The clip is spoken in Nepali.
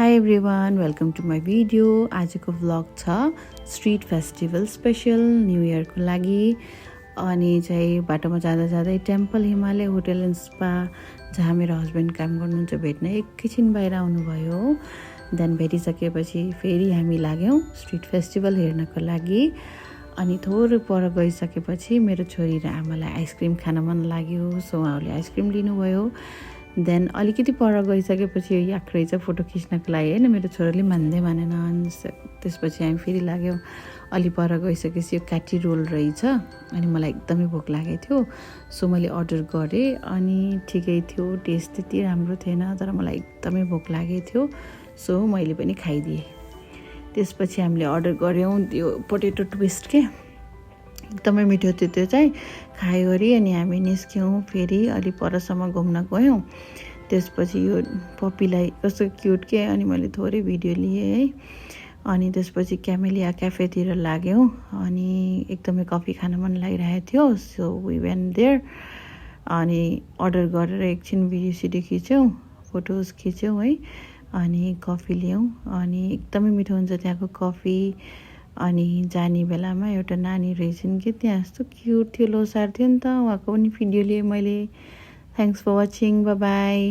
High everyone, welcome to my video. आजको भ्लग छ स्ट्रिट फेस्टिभल स्पेशल न्यू इयरको लागि। अनि चाहिँ बाटोमा जाँदा जाँदै temple Himalaya hotel and spa जहाँ मेरो हस्बेन्ड काम गर्नुहुन्छ भेट्न एकैछिन बाहिर आउनुभयो। देन भेटिसकेपछि फेरि हामी लाग्यौँ स्ट्रिट फेस्टिभल हेर्नको लागि। अनि थोरै पर गइसकेपछि मेरो छोरी र आमालाई आइसक्रिम खान मन लाग्यो, सो उहाँहरूले आइसक्रिम लिनुभयो। देन अलिकति पर गइसकेपछि याक रहेछ फोटो खिच्नको लागि होइन, मेरो छोराले मान्दै मानेन। त्यसपछि हामी फेरि लाग्यौँ। अलि पर गइसकेपछि यो काटी रोल रहेछ अनि मलाई एकदमै भोक लागेको थियो, सो मैले अर्डर गरेँ। अनि ठिकै थियो, टेस्ट त्यति राम्रो थिएन तर मलाई एकदमै भोक लागेको थियो, सो मैले पनि खाइदिएँ। त्यसपछि हामीले अर्डर गऱ्यौँ त्यो पोटेटो ट्विस्ट के, एकदमै मिठो थियो त्यो चाहिँ। खाइगरी अनि हामी निस्क्यौँ, फेरि अलि परसम्म घुम्न गयौँ। त्यसपछि यो पप्पीलाई कस्तो क्युट के, अनि मैले थोरै भिडियो लिएँ है। अनि त्यसपछि क्यामेलिया क्याफेतिर लाग्यौँ अनि एकदमै कफी खान मन लागिरहेको थियो, सो वी वेन्ट देयर। अनि अर्डर गरेर एकछिन भिडियो सिडियो खिच्यौँ, फोटोज खिच्यौँ है। अनि कफी ल्याउँ अनि एकदमै मिठो हुन्छ त्यहाँको कफी। अनि जाने बेलामा एउटा नानी रहेछन् कि त्यहाँ, यस्तो क्युट थियो, लोसार थियो नि त, उहाँको पनि भिडियो लिएँ मैले। Thanks for watching, bye by.